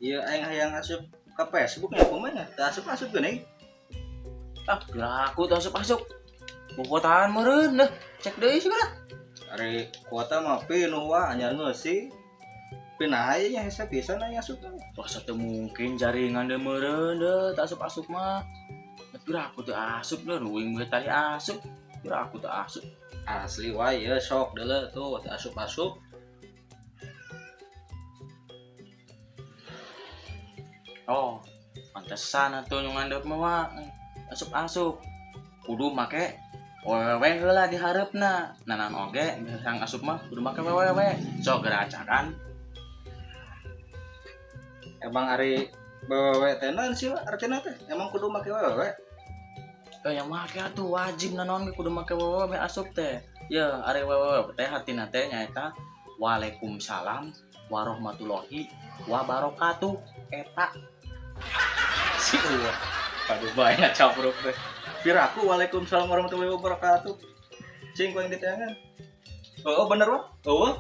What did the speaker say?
Iya, aing hayang asup ka Facebook nya kumaha nya? Teu asup-asup geuning. Ah, piraku teu asup-asup. Kuotaan meureun deh. Cek deui segera. Ari kuota mah pinuh wah anyar ngeusi. Pinah aya nya hese pisan aya asup. Wah, teu mungkin jaringan deui meureun deh, teu asup-asup mah. Piraku teu asup deh, uing mah tadi asup. Piraku teu asup. Asli wae ya sok deuleu tuh teu asup-asup. Oh, pantesan atuh nu ngandeup mah wa. Asup-asup. Kudu make www heula di hareupna. Nanan oge yang asup mah kudu make www. Sok geura acakan. Emang ari www teh naon sih artina teh? Emang kudu make www? Yang make atuh wajib nanaon ge kudu make www asup teh. Ya, ari www teh hartina teh nyaeta Waalaikumsalam warahmatullahi wabarakatuh. Eta si uwa. Aduh bae ngacapruk teh. Piraku waalaikumsalam warahmatullahi wabarakatuh. Cing ku yang diteangan. Oh, bener wah. Oh.